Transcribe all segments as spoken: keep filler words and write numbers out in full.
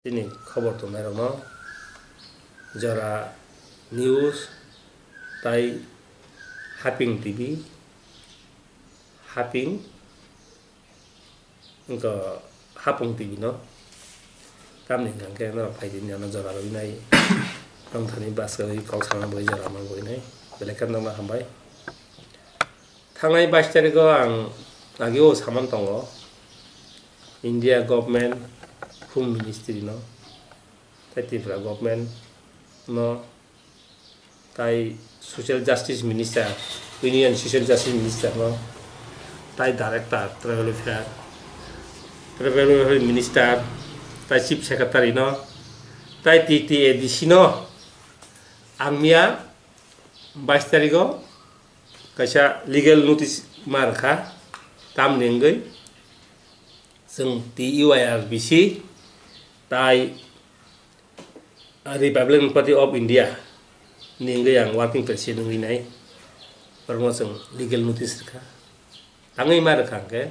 Chini khobor tongnairokno Jora News tai Haping T V, Haping wngkha Hapung T V no. Tamni hwnkha khe norok phaidi nini ano jora rwinai. Nongthani bwskango kok sana bagwi jora ma bagwinai. Belai khe nokno hambai. Thangnai bais tarikgo ang ageo saman tongo, India government, Home Ministry no, tai Tripura government no, tai Social Justice Minister, Union Social Justice Minister no, tai Director Tribal Welfare, Tribal Welfare Minister, tai Chief Secretary no, tai T T A D C no, ang miya bais tarikgo kaisa legal notice ma rwkha, tamni wngwi chwng T U I R B C tai Republican Party of India ni wngwi ang working president wngwi nai, borokno chwng legal notice rwkha. Tangwi ma rwkha hwnkhe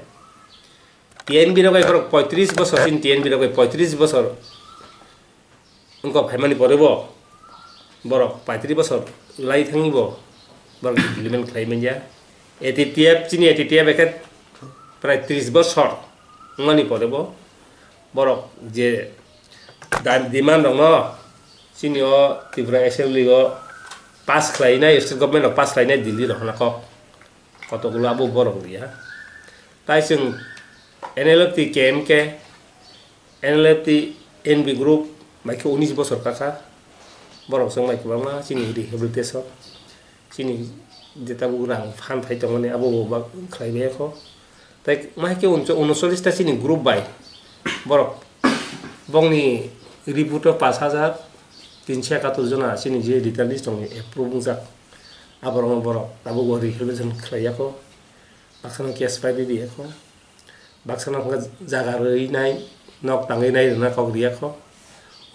T N B rok bai borok poitris bosor, chini T N B rok bai poitris bosor wngkha phaimani pore bo borok paitris bosor lai thangwi bo borok implement khlai manya. A T T F, chini A T T F ekhe prai tris bosor wngmani pore bo borok je da-, demand rokno chini o Tripura Assembly o pass khlainai, state government rok pass khlainai Delhi rok hwnna kok. Kotokgulo abo borok liya. Tai chwng N L F T, K M K, N L F T, N B group, mai khe unis bosor kaka. Borok chwng mai kwbangma chini rehabilitation, chini je tabuk rang phan phai tongmani abo bo bak khlai bai kho. Tai mai khe uncho-, unocholish ta chini group bai borok bongni report o pash hajar tinso ekatur jona chini je returnees tongni approve wngjak. Aborokno borok tabuk bo rehabilitation khlai ya kho. Baksa no case pai di di ekho. Baksa no hwnka jaga rwi nai, nok tangwi nai rwna kok riya kho.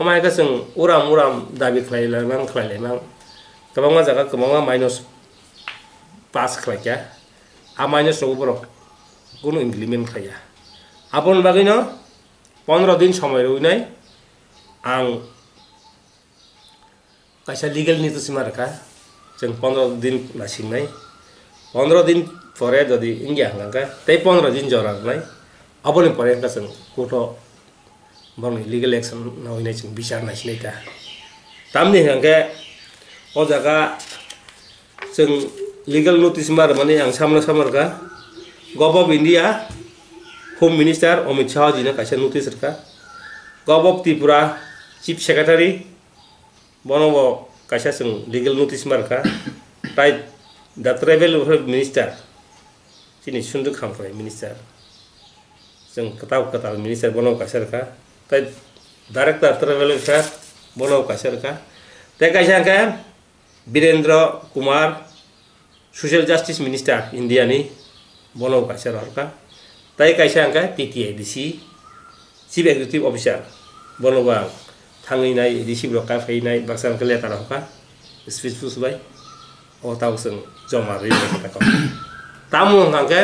Omo hai khe chwng uram uram dabi khlai lai mang, khlai lai mang. Kwbangma jaga kwbangma minus pass khlai kha. A minus rogo borok kunu implement khlai ya. Aboni bagwi no pondro din somoi rwi nai ang kaisa legal notice ma rwkha, chwng pondro din nasingnai, pondro din pore jodi wngya hwnkha khe tei pondro din jora rwnai, aboni pore wngkha chwng court o borokni legal action nawi nai chwng bichar naisinai ta. Tamni hwnkha khe o jaga chwng legal notice ma rwmani ang samno samno rwkha, Govt of India, Home Minister Amit Shah jino kaisa notice rwkha, Govt of Tripura, Chief Secretary, bono bo kaisa chwng legal notice ma rwkha. Tai the tribal welfare minister, chini Sunduk Hamkrai minister, chwng kwtal kwtal minister bono bo kaisa rwkha. Tai director tribal welfare bono bo kaisa rwkha. Tai kaisa hwnkhe Birendra Kumar, Social Justice Minister India ni, bono bo kaisa rohorkha. Tai kaisa hwnkha T T A D C, Chief Executive Officer, bono bo ang thangwi nai, receive rok kai phai nai, baksa hwnkhe letter rohorkha, speech bai. O tabuk chwng joma rwi nai khe tako. Tamo hwnkha khe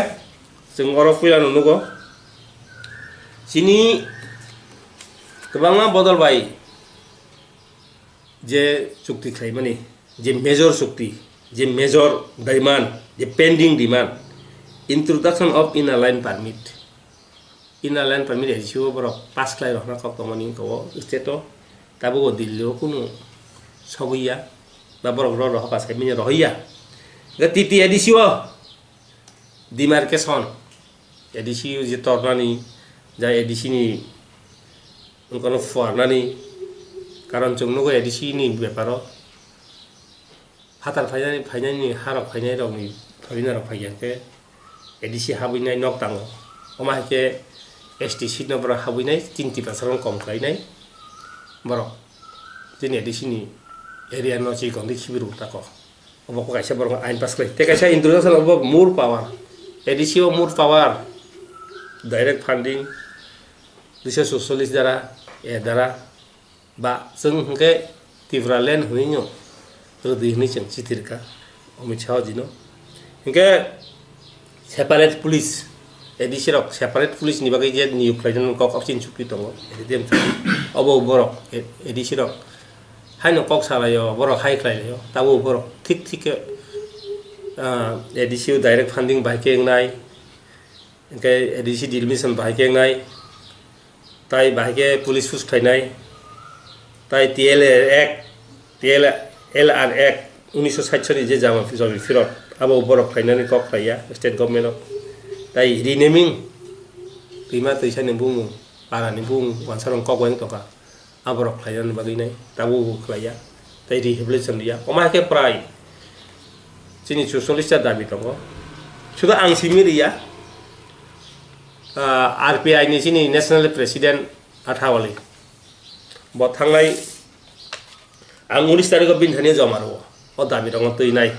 chwng oro puila no nugo. Chini kwbangma bodol bai je chukti khlaimani, je major chukti, je major demand, je pending demand, introduction of inner line permit. Inner line permit A D C o borok pass khlai rokna kok tongmani wngkha o state o, tabuk o Delhi o kunu sobuya, ba borok rw rohor ba saimanya rohorya. Hwnkhe T T A D C o demarcation, A D C je tornani, ja A D C ni wngkano phuarnani, karon chwng nugo A D C ni beparo phatar phainani, phainani harok phainai rokni phainai rok phaiya khe A D C habwi nai nok tango, omo hai khe S T seat no borok habwi nai, chini Tiprasa rok kom khlai nai borok chini A D C ni area no chikon di khibiru tako. Obo kaisa borok ain pass khlai. Tei kaisa introduction obo more power. A D C o more power. Direct funding duiso suchollis dara, A dara. Ba chwng hwnkhe Tipraland hwnwi no rwdi hwnwi chwng chithi rwkha Amit Shah jino. Hwnkhe separate police, A D C rok separate police ni bagwi je niyok khlaijak kok option chukti tongo, A D M chukti. Obo borok, A D C rok haino kok salaio, borok hai khlailaio, tabo borok thik thik khe, ah, A D C o direct funding bai khe wngnai, hwnkhe A D C delimitation bai khe wngnai, tai bai khe police force khlainai, tai T L A Act, T L R Act unisho sait sori je jama jomi phirot, abo borok khlainani kok khlaiya state government o, tai renaming twima twisani bumung, para ni bumung, wansarok kok bai wng tongkha. Aborok khlainani bagwi nai, tabuk bo khlaiya, tei rehabilitation riya. Omo hai khe prai chini chuchollish ta dabi tongo. Suda ang simi riya, ah, R P I ni chini national president Athawale. Bo thangnai ang unis tarikh o bini thani joma rwo. O dabi rokno twi nai.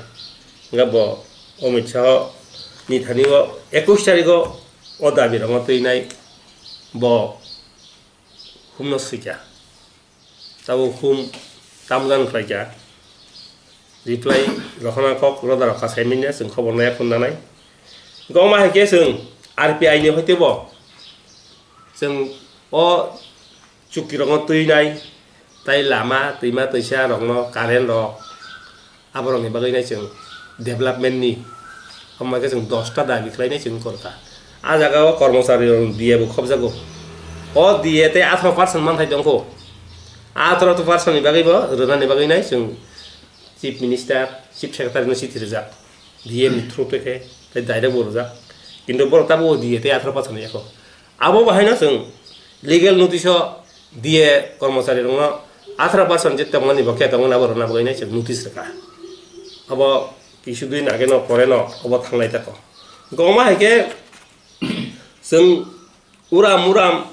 Hwnkhe bo Amit Shah ni thani o ekush tarikh o o dabi rokno twi nai. Bo humno swikha. Tabuk hum tamjan khlaikha. Reply rohorna kok roda rokha saimanya chwng khobor naya phone nanai. Goma hai khe chwng R P I ni hoite bo chwng o chukti rokno twi nai, tai lama, twima, twisa rokno, current rok, aborokni bagwi nai chwng development ni, hamma khe chwng dosta dabi khlainai chwng korkha. A jaga o kormochari rok D A bo khobjago. O D A tei atharo percent manthai tongkho. Atharo percent ni bagwi bo rwnani bagwi nai chwng Chief Minister, Chief Secretary no chithi rijak. D A ni through tei khe, tei direct bo rijak. Kintu borok tabuk o D A tei atharo percent yakho. Abo bo haino chwng legal notice o D A kormochari rokno atharo percent je tongmani bo khe tongmani abo rwna bagwi nai chwng notice rwkha. Abo kisu din age no pore no obo thanglai tako. Goma hai khe chwng uram uram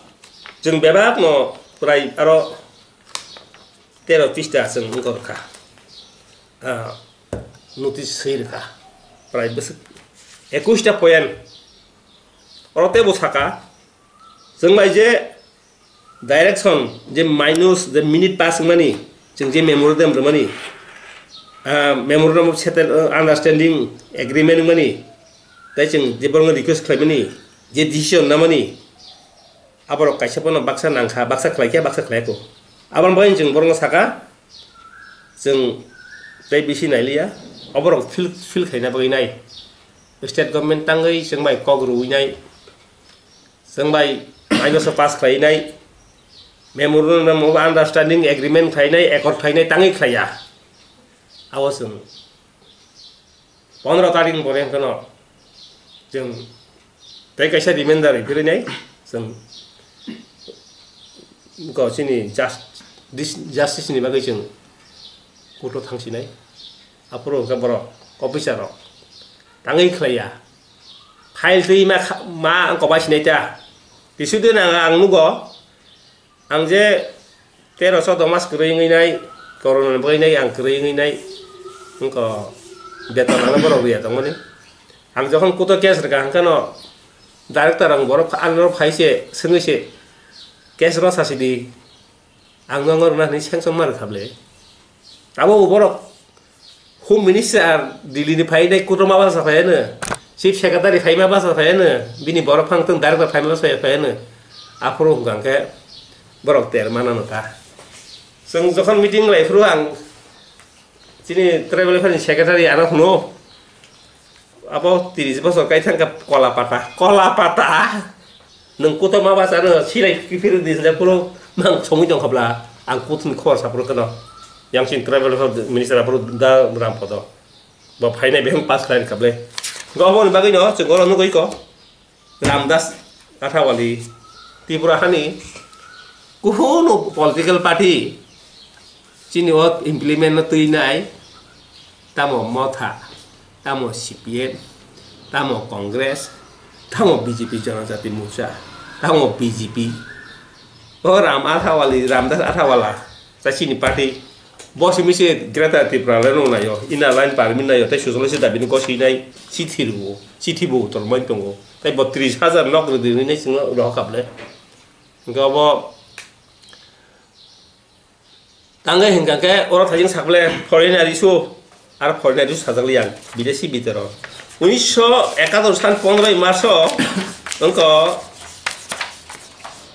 chwng bebak no prai aro tero pista chwng wngkha rwkha. Ah, notice swi rwkha. Prai bwswk ekush ta point. Oro tei bo saka, chwng bai je direction, je minus, je minute pass wngmani, chwng je memorandum rwmani, ah, memorandum of settle, uh, understanding agreement wngmani, tei chwng je borokno request khlaimani, je decision namani, aborok kaisa phano baksa nangkha, baksa khlaikha, baksa khlaiko. Aboni bagwi chwng borokno saka, chwng tei bisi nailiya, oborok feel, feel khaina bagwi nai. State government tangwi chwng bai kok rwui nai. Chwng bai minus o pass khlainai, memorandum of understanding agreement khlainai, accord khlainai tangwi khlaiya. Abo chwng pondro tarik ni pore hwnkhe no chwng tei kaisa reminder rwphilwi nai, chwng go chini just-, dis-, justice ni bagwi chwng court o thangsinai. Aphuru hwnkhe borok officer rok tangwi khlaiya. File twi ma kha-, ma ang kobai sinai ta. Kisu din ang, ang nugo, ang je tero choudo mas kwrwi wngwi nai, corona ni bagwi nai ang kwrwi wngwi nai, wngkha beton ano borok rwya tongmani. Ang jokhon kuto case rwkha hwnkhe no director ang borok ano phai se swngwi se case no sasi di, ang no rwna hwnwi sanction ma rwkha ble. Abo borok Home Minister Delhi ni phai nai kuto ma basa phai ano, Chief Secretary phai ma basa phai ano, bini borok phang tong director phai ma basa phai ano. Aphuru hwnkha khe borok ter mana no ta. Chwng jokhon meeting lai phuru ang chini tribal affairs ni secretary ano hwno, abo tris bosor kai thangkha kola pata, kola pata. Nwng kuto ma basa no silai kiphir di sile phuru mang chongwi tong khabla ang kuthni khobor sa phuru kheno. Yang chini tribal affairs minister aphuru da ram podo. Bo phainai behang pass khlai kha ble. Go aboni bagwi no chwng oro nugwi ko. Ramdas Athawale Tripura hani kuhunu political party chini o implement no twi nai, tamo Motha, tamo C P M, tamo Congress, tamo B J P Janajati Morcha, tamo B J P. O Ram Athawale, Ramdas Athawala, ta chini party. Bo simi se Greater Tripura le nung naio, Inner Line Permit naio, tei sucholo se dabi ni gosi nai, chithi rwo, chithi bo utor mai tongo. Tei bo tris hajar nok rwdi hinwi nai chwngno rohor kha ble. Hwnkhe obo tangwi hwnkha khe oro thaijing sak ble foreigner issue, aro foreigner issue sajak li ang, bidesi bitoro. Unisho ekator sal pondroi March o wngkha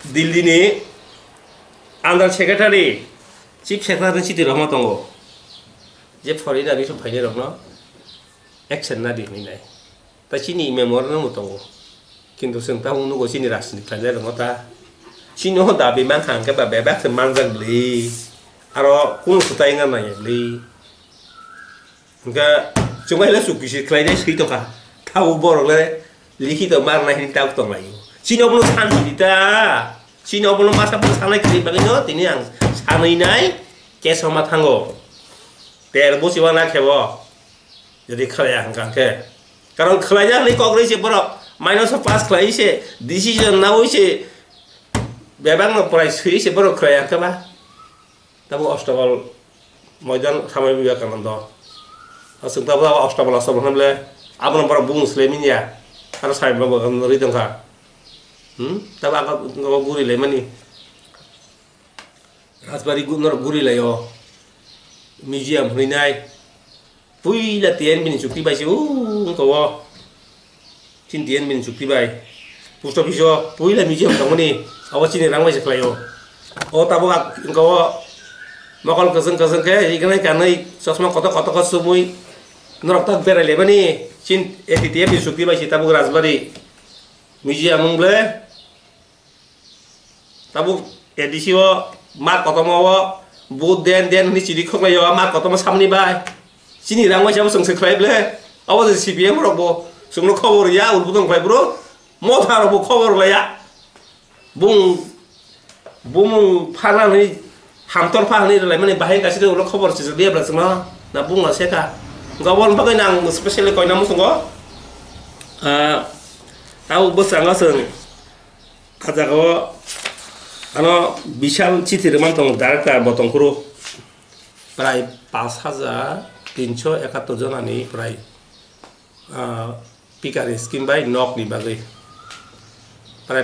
Delhi ni Under Secretary, Chief Secretary chiti rohorma tongo. Je foreigner rok phainai rokno action na di hinwi nai. Ta chini memo rokno tongo. Kintu chwng tabuk nugo chini rajniti khlainai rokno ta. Chini o dabi mankha hwnkhe ba bebak se manjak bwlwi. Aro kunu swtai wngna nangya bwlwi. Hwnkhe chwng bai le chukti se khlainai swi tongkha. Tabuk borok le likhito marnai hinwi tabuk tonglaio. Chini obono santi di ta. Chini obono masa bo sanai khlai bagwi no tini ang sanwi nai keso ma thango. Ter bo chiba na khebo. Jodi khlaiya hwnkha khe. Karon khlaijak hinwi kok rwi se borok. Minus o pass khlai se. Decision nawi se. Bebak no prai swi se borok khlaiya hwnkha ba. Tabuk Ostobal Moidan Swami Vivekananda. Aswk tabuk abo Ostobal, Ostobal hwnle abono borok bung sle minya. Aro Swami Vivekananda rwi tongkha. Hmm? Tabuk abo guri laimani. Rajbari gu-, norok guri laio. Museum hwnwi nai. Puila T N B ni chukti bai se, o, wngkha o. Chini T N B ni chukti bai. Post office o puila museum tongmani, abo chini rang bai se khlai o. O tabuk ang, wngkha o. Mokol kwchwng kwchwng khe, ignai kanwi, chosma kotor kotor khe chumui. Norok tak berai laimani, chini A T T F ni chukti bai se tabuk Rajbari. Museum wng ble. Tabuk A D C o ma kotorma o vote den den hwnwi chiri khoklai o ma kotorma samani bai. Chini rang bai sabo chwng se khlai ble. Abo je C P M rok bo chwngno khobor ya ulbu tong khlai bro. Motha rok bo khobor lai ya. Bung bumung phana hwnwi hamtor pha hwnwi rwlai mani bahai kaisa de ulo khobor se liya bla chwngno na bung la seka. Gobon bagwi nang specially koina musungo. Ah, tau bwskango chwng. Ah, jaga o ano bishal chithi rwmani tongo, director bo tongphuru prai pash hajar tinso ekattor jonani prai, ah, pikari scheme bai nok ni bagwi prai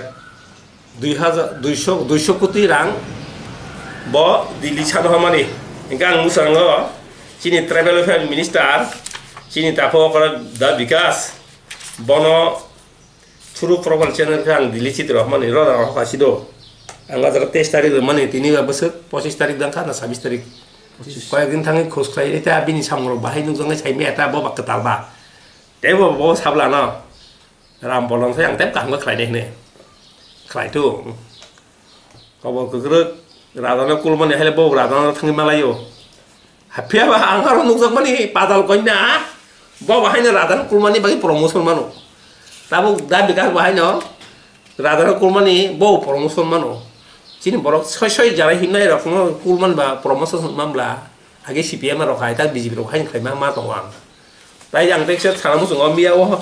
dui hajar, duiso, duiso koti rang bo Delhi sano hamani. Hingke ang musango chini tribal welfare minister chini tapo okora da Bikas bono Through profile channel khe ang Delhi chiti rok mani ro rang hokha sido. Ang o jaga teis tarik rok mani tini ba bwswk pochis tarik dang kha na sabis tarik. Koyek din thangwi khos khlai ta bini samung rok bahai nukjaknai sai maya ta bo ba kwtal ba. Tei bo bo sabla no. Ram bolong sai ang tei kaham khe khlai de hne. Khlai tu. Kobo kwkrwk radano kulmani haile bo radano thangwi malaio. Phiya ba ang aro nukjakmani padal koina, bo bahaino radano kulmani bagwi promotion mano. Tabuk da Bikas bahaino radano kulmani bo promotion mano. Chini borok soi soi jara himnai rokno kulmani ba promotion manbla. Age C P M rok hai tak B J P rok hai khlai ma ma tongo ang. Tai ang tekse thana muchungo miya o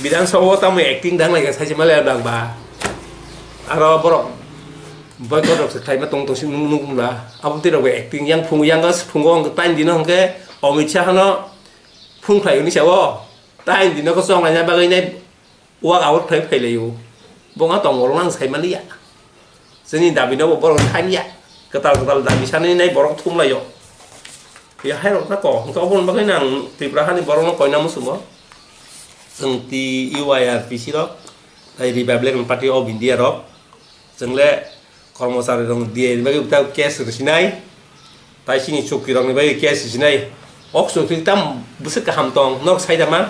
Bidhan Sabha o tamo acting dang lai kha saise male bang ba. Aro borok boycott rok se khlai ma tong tong si nuk nuk mla. Abo twi rok acting yang phung yang ga phungo ang tain dino hwnkhe Amit Shah no phung khlai uni sa o. Tain dino ko chong lai na bagwi nai. Walk out khlai phailaio. Bo wngkha tongmorokno ang saimaliya. Chini dabino bo borok thangya. Kwtal kwtal dabi sanwi nai borok thumlaio. Ya hai rok na ko. Hwnkhe oboni bagwi nang Tripura hani borokno koina muchungo. Chwng T U I R P C rok, tai Republican Party of India rok. Chwng le Kormochari rok D A ni bagwi ta case rwsinai, tai chini chowki rok ni bagwi case rwsinai. Ok chowki tam bwswk kaham tong, norok sai da man?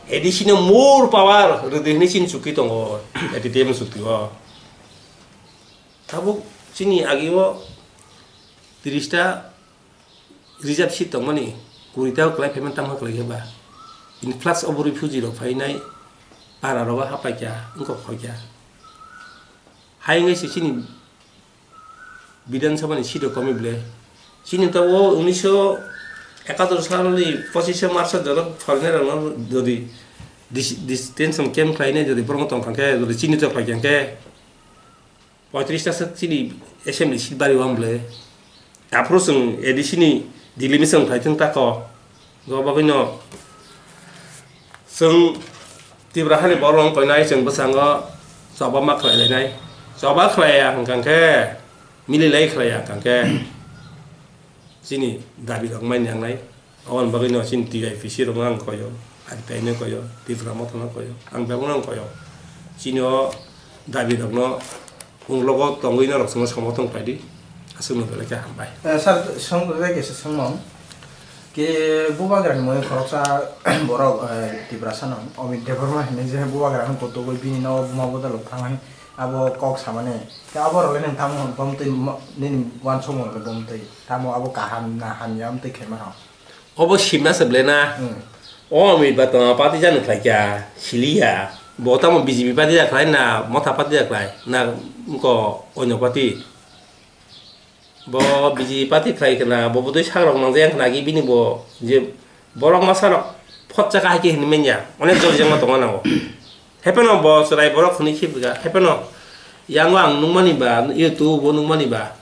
A D C no more power rwdi hwnwi chini chowki tongo, A T T M chowki o. Tabuk chini agi o tris ta reserve seat tongmani, kuri ta kwlai phaimani tamo kwlai khe ba? Influx of refugee rok phainai, para rogo hapaikha, wngkok phaikha. Hai wngwi se chini Bidhan Sabha ni seat rok komwi ble. Chini ta o unisho ekator salni pochishe March o jorok foreigner rokno jodi dis-, detention camp khlainai jodi borokno tong thang khe, jodi chini to khlai khe, poitris ta swk chini assembly seat bari o ang ble. Aphuru chwng A D C ni Delhi ni chwng phai thung tako. Go bagwi no chwng Tripura hani borok wng koinai chwng bwskango choba ma khlai lainai. Choba khlai ya hwnkha khe, mili lai khlai ya hwnkha khe chini dabi rok mai nang nai. Aboni bagwi no chini T I P C rok no ang koi o, R T I no koi o, Tipra Motha no koi o, ang bebak no ang koi o. Chini o dabi rok no Mung logo tongwi norok chwngno somorthon khlai di. Aswkno belai khe hambai. Eh, sir, song belai khe swngmung. Ke bubagrani mui khoroksa borok, eh, Tiprasa no, Amit Debbarma hinwi je bubagra no kotogwi bini no buma bodol thangmani abo kok samani. Ke abo rok le nang tamo bomtwi mo-, nini uansukmung le bomtwi. Tamo abo kaham na hamya amtwi khe mano. Obo simna se ble na. Hmm. O Amit ba tongma party jani khlai kya, sili ya. Bo tamo B J P party ja khlai na, Motha party ja khlai na, wngko onyo party. Bo B J P party khlai khna, bo bwtwi sak rok nang jaya khna agi bini bo je borok masa rok phot chaka hai khe hinwi manya. Onek jor jengma tongo nango. Hepeno bo chwrai borok hwnwi khibika. Hepeno yango ang nukmani ba, YouTube o nukmani ba.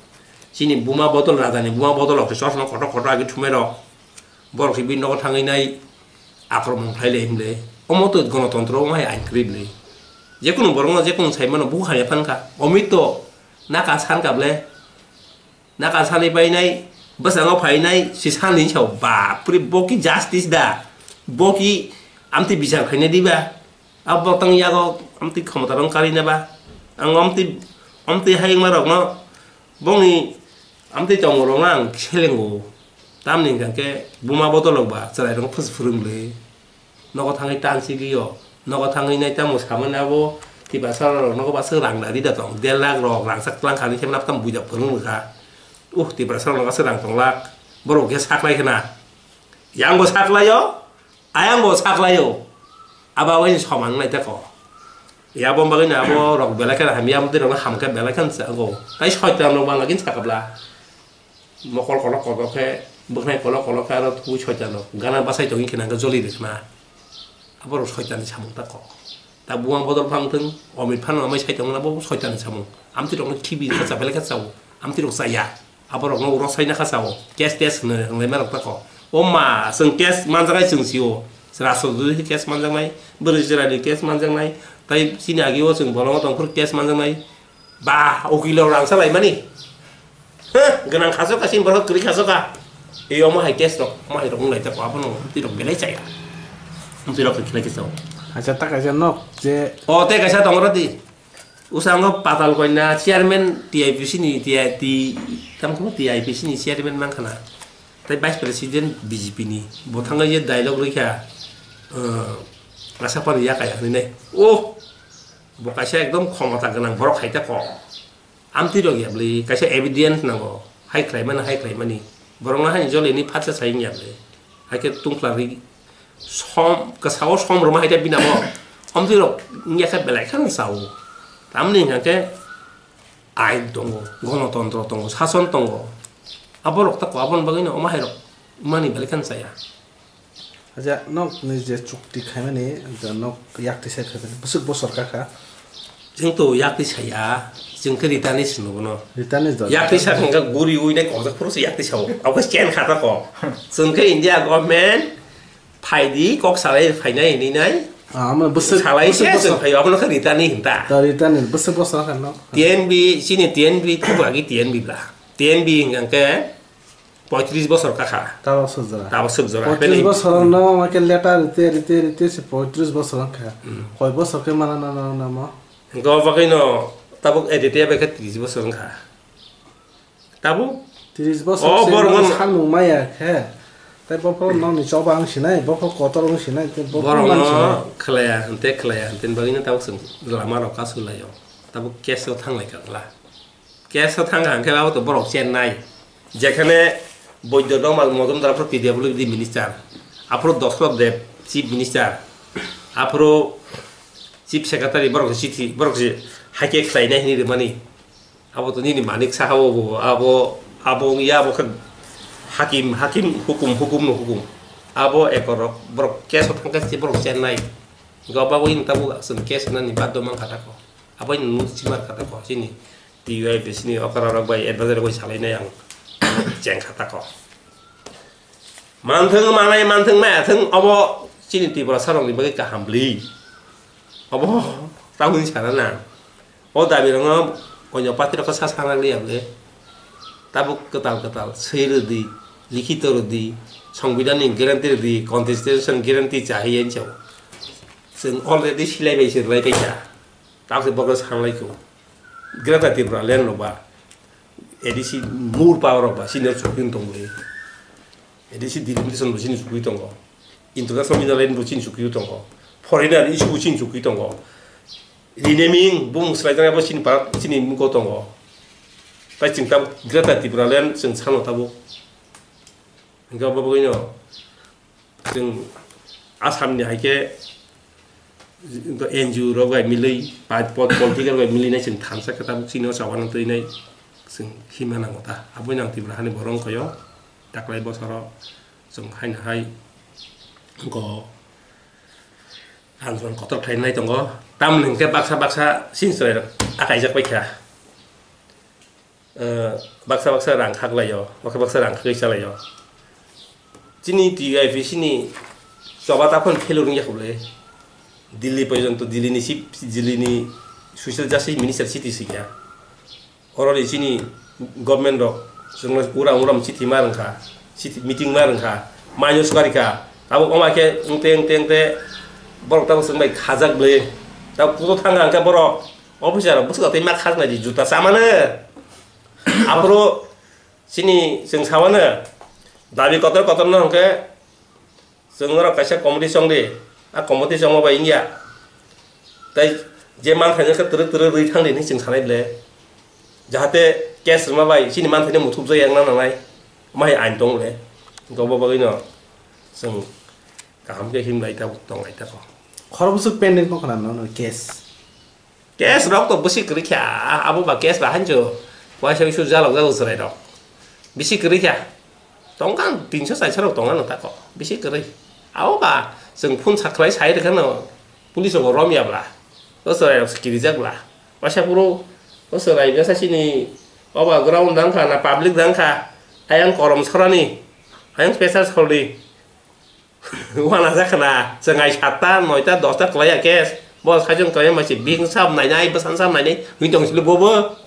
Chini buma bodol raja ni buma bodol rok se chosma kotor kotor agi thumai rok. Borok se bini nogo thangwi nai akromon khlai lai hwnle. Omo to gonotontro omo hai ain kwrwi bwle. Jekunu borokno jekunu sai mano bukhuk hamya phan kha. Omit to naka san kha bwle. Naka sanwi painai, bwskango phainai, se sanwi sao, bapre, bo ki justice da? Bo ki amtwi bichar khainai diba? Abo tang yago amtwi khomota rong karina ba? Ang amtwi, amtwi hayungma rokno, bongni amtwi tongmung rokno ang selengo. Tamni hwnkha khe buma bodolok ba chwrai rokno phus phwrwng le. Nogo thangwi tansi gio, nogo thangwi nai tamo samani abo Tiprasa rok nogo bwswk rang da rida tong, der lakh rok rang sak tlang kha ni khe nap tam buida phwrwng rwkha. Uh, Tiprasa rok nogo aswk rang tong lak, borok khe saklai khna. Yang bo saklaio, ayang bo saklaio. Abo abo ni soman nai ta ko. Ya bo bagwi na abo rok belai kheno hamya, abo twi rok no ham khe belai kheno cha go. Tai soitan rok bang lagin sakabla. Mokol kolok kolok khe, bwkhnai kolok kolok khe aro twi soitan rok gana bachai tongwi khna hwnkhe joli rwkhna. Aborok soitan ni samung ta kok. Ta buang bodol phang thung, omit phano amai sai tongna bo soitan ni samung. Amtwi rok no khibi kha cha belai kha chao. Amtwi rok chaya. Aborok no uro sai na kha chao. Case tes hwnwi hwnglai ma rok ta kok. O ma, chwng case manjaknai chwng sio. Rastro dui case manjaknai, bwrwi chwrai ni case manjaknai. Tai chini agi o chwng bolongo tong phuru case manjaknai. Ba, ukilo rang sa laimani. Heh, gwnang khaso ka, sini borok kwrwi khaso ka. Ei omo hai case rok, omo hai rok wng lai ta ko, abono twi rok belai chaya. Twi rok khe khlai khe sao. Acha, ta kaisa nok je. O, tei kaisa tong rw di. Usango Patal Koina chairman T I P C ni, T I T, tamo khe T I P C ni chairman mang khana. Tei vice president B J P ni. Bo thangwi je dialogue rwkha, eh, Asapari yakaya hinwi nai. Oh! Bo kaisa ekdom khomota gwnang borok hai ta kok. Amtwi rok ya bwlwi kaisa evidence nango, hai khlai mani, hai khlai mani. Borok no haini jolini phatsa sai wngya bwlwi. Hai khe tungkla ri som, kwsao som rwma hai khe bini abo. Amtwi rok wngya khe belai kheno sao. Tamni hwnkha khe ain tongo, gonotontro tongo, sason tongo. Aborok ta ko aboni bagwi no omo hai rok mani belai kheno chaya. Acha, nok ni je chukti khaimani, acha, nok yakti sai khaimani, bwswk bosor kakha. Chwng to yakti saya, chwng khe Ritani sino bono. Ritani do. Yakti sa hwnkha guri ui nai kokjak phuru se yakti sao. Abo khe chen kha ta ko. Chwng khe India government phaidi kok salai phainai hinwi nai. Ah, amo bwswk, salai bwswk se bosor. Chwng phaio, abono khe Ritani hinta. Ta Ritani, bwswk bosor kha nok. T N B, chini T N B thok lagi T N B bla. T N B hwnkha khe Poitris bosor kakha. Tabok suk jora. Tabok suk jora. Poitris bosor no ma khe letter rite, rite, rite se poitris bosor wngkha. Hmm. Koi bosor khe mana na, na, na mo? Hwnkhe o bagwi no tabuk Aditya bai khe tris bosor wngkha. Tabuk? Tris bosor o se borok no no samung maya khe. Tai bophor no ni choba wng sinai, bophor kotor wng sinai, tei bophor borok man no sinai. Khlaiya, hwntei khlaiya, hwntei bagwi no tabuk chwng lama rok kasu laio. Tabuk case o thanglai kha wngla. Case o thang kha hwnkhe abo to borok chennai. Jekhane Boidya Dongma Mojumdar aphuru P W D minister, aphuru Dosrot Deb chief minister, aphuru chief secretary borok se chithi, borok se haikhe khlainai hinwi rwmani. Abo to nini manik saha o bo, abo, abo wngya abo khe hakim, hakim hukum, hukum no hukum. Abo ekorok borok case o thang khe borok chennai. Go bagwi tabuk chwng case nani baddo man kha tako. Abo nung simar kha tako chini. T Y P C ni okra rok bai advisor rok bai salai nai ang cheng kha tako. Manthung manai manthung maya thung obo chini Tripura sarok ni bagwi kaham bwlwi. Obo tamoni sana na. O dabi rok no onyo party rok sa sana liya bwlwi. Tabuk kwtal kwtal swi rwdi, likhito rwdi, Songbidan ni guarantee rwdi, constitution guarantee chahiya hinwi sao. Chwng already silai bai se rwlai paikha. Tabuk se bobo sanglai kho. Greater Tripura land rok ba, A D C mur power rok ba, senior chukwi tongo. A D C delimitation bo chini chukwi tongo. International mineral line bo chini chukwi tongo. Foreigner issue bo chini chukwi tongo. Renaming bumung swlaijaknai bo chini pa-, chini mugo tongo. Tai chwng tabuk Greater Tripura land chwng sano tabuk. Hingke obo bagwino chwng Assam ni hai khe N G O rok bai milwi, pa-, po-, political bai milwi nai chwng thansa khe tabuk chini o chawano twi nai chwng hima nango ta. Aboni ang Tripura hani borok wngkha o taklai bosoro chwng haino hai go andolon kotor khlai nai tongo. Tamoni hwnkhe baksa baksa chini chwrai rok akaijak bai kha. Eh, baksa baksa rang khaklaio, baksa baksa rang khagwi chalaio. Chini T I P C ni choba ta phano failure wngya kho le. Delhi porjonto, Delhi ni chief, Delhi ni social justice minister chiti singya. Oro ni chini government rok chwngno ura ura chithi ma rwngkha, chithi meeting ma rwngkha, manyo swkari kha. Abo wngma khe wngte wngte wngte borok tabuk chwng bai khajak le. Tabuk kuto thang kha hwnkhe borok Officer rok bwswk twi ma khajna di juta chamano. Aphuru chini chwng samano dabi kotor kotor no hwnkhe chwng norok kaisa committee chong di. A committee chongma bai wngya. Tai je man khaino khe twrwk twrwk rwi thang di hinwi chwng sanai le. Jahate case rwma bai chini man thaino muthubjak yang na nangnai. Mai ain tong le. Gobo bagwi no chwng kaham khe himlai ta tong lai ta ko. Khorok bwswk pending tong khna no case. Case rok to bisi kwrwi kha, abo ba case ba hanjo. Waisa wisu jalok jalok chwrai rok. Bisi kwrwi kha. Tongkha tinso chaisa rok tongkha no tako. Bisi kwrwi. Abo ba chwng phone sakhlai sai rwkha no. Police rok romya bla. O chwrai rok kirijak bla. Waisa phuru o chwrai besa sini oba ground dang kha na public dang kha. Ayang korom sorani. Ayang special sordi. Wana jakha na, chwng ai satta, noita, dosta kwlaiya case. Bo sajwng kwlaiya masi bihik sab nainai, bwsan sab nainai, hwnwi tong sili bobo.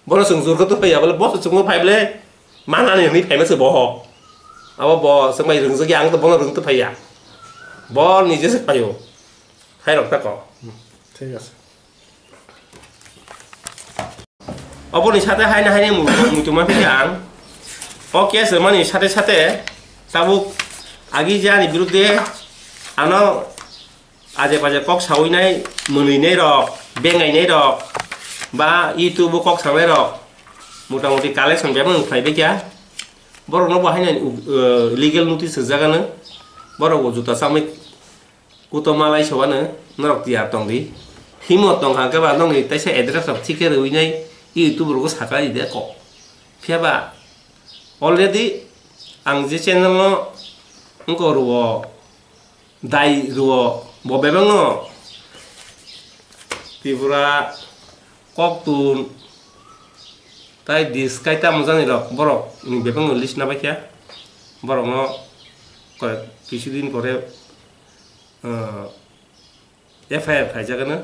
Bono chwng jurkha to phaiya bole, bo chwngno phai bole. Manani hwnwi phaima se boho. Abo bo chwng bai rwngjak ya, ang to bono rwng to phaiya. Bo nije se phaio. Hai rok ta ko. Thik ase. Oboni sate haino haino mu-, muitu ma phikha ang. O case rwmani sate sate tabuk agi jani birudde ano aje baje kok sawi nai, mwnwi nai rok, bengai nai rok, ba YouTube o kok sanai rok, mota moti collection bebak khlai baikha. Borok no bo haino, uh, legal notice rwjak ano. Borok bo juta chamwi Kuto malai sobano norok tiyar tong di. Himo tong kha khe ba nokni teisa address rok thik khe rwui nai YouTube rogo saka di de kok. Phiya ba already ang je channel no wngko rwo dai rwo bo bebak no Tripura koktun tai dis kai tamo jani rok borok ni bebak no list na bai khe borok no koi kisu din pore ah, F I R khaijak ano.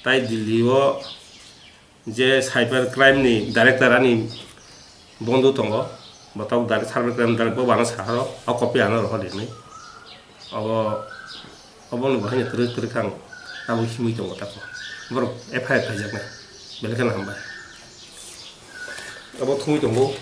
Tai Delhi o je cyber crime ni director ani bondhu tongo, bo tabuk direct cyber crime direct bo ano saharo, o copy ano rohor rinwi. Obo, obo no bahai no twrwk twrwk ang tabuk himwi tongo tako. Borok F I R khaijaknai, belai kheno hambai. Obo thumwi tongo.